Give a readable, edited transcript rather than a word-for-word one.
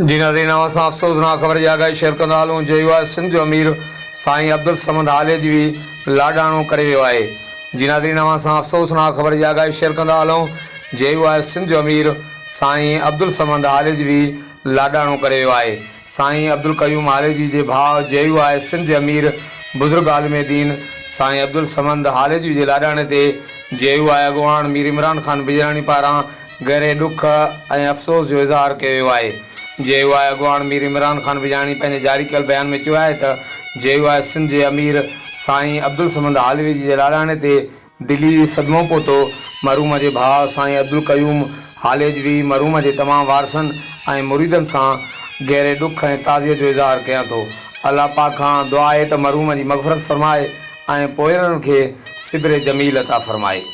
جي ناظرين اوهان سان افسوسناڪ خبر جي آگاهي شيئر ڪندا هلون جي يو آء سنڌ جو امير سائين عبدالصمد هاليجوي لاڏاڻو ڪري ويو آهي جي ناظرين اوهان سان افسوسناڪ خبر جي آگاهي شيئر ڪندا هلون جي يو آء سنڌ جو امير سائين عبدالصمد هاليجوي لاڏاڻو ڪري ويو آهي سائين عبدالقيوم هاليجوي جي ڀاء جي يو آء سنڌ جي امير بزرگ عالم دين سائين عبدالصمد هاليجوي جي لاڏاڻي تي جي يو آء اڳواڻ مير عمران خان بجراڻي پاران گهري ڏک ۽ افسوس جو اظهار ڪيو ويو آهي. جي يو آء اڳواڻ مير عمران خان بجاڻي پنهنجي جاري ڪيل بيان ۾ چيو آهي ته جي يو آء سنڌ جي امير سائين عبدالصمد هالوي جي لاڏاڻي تي دلي صدمو پهتو، مرحوم جي ڀاء سائين عبدالقيوم هاليجوي مرحوم جي تمام وارثن ۽ مريدن سان گهري ڏک ۽ تعزيت جو اظهار ڪيان ٿو. الله پاڪ کان دعا آهي ته مرحوم جي مغفرت فرمائي ۽ پوئيرن کي صبر جميل عطا فرمائي.